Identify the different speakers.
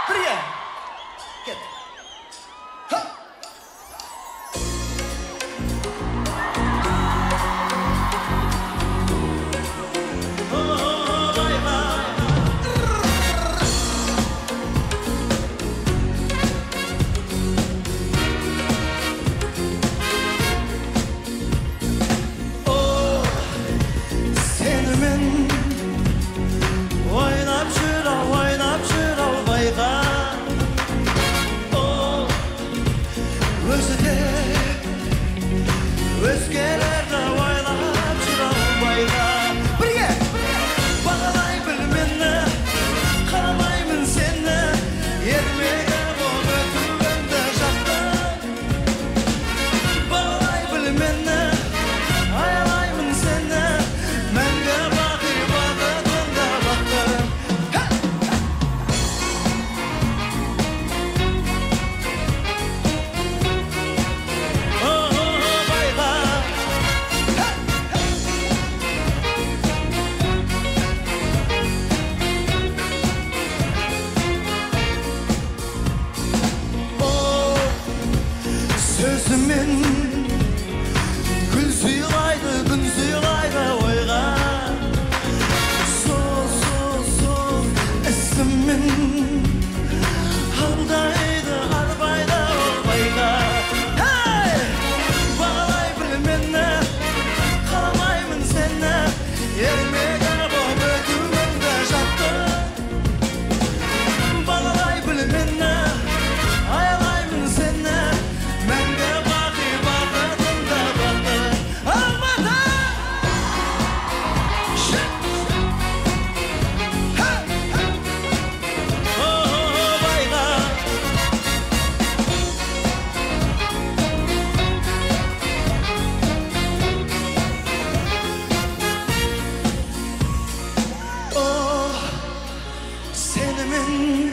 Speaker 1: Бірге. Кет. Ха! Өзгелерді ойлап жүр байға. Бірге! Бағалай біл мені, қарамаймын сені, ермегі боп өтуіңді жақтым. Бағалай біл мені, аялаймын сені, мәңгі бақи бақытыңды бақтым. Сөзімен гүл сыйлайды, күн сыйлайды ойға. Сол, сол, сол ісімен алдайды, арбайды ол байға. Hey! Бағалай біл мені, қаламаймын сені, ермегі боп өтуіңді жаттым. Бағалай біл мені, аялаймын сені, мәңгі бақи бақытыңды бақтым. Алматы! Ха! О, байға! О, сенімен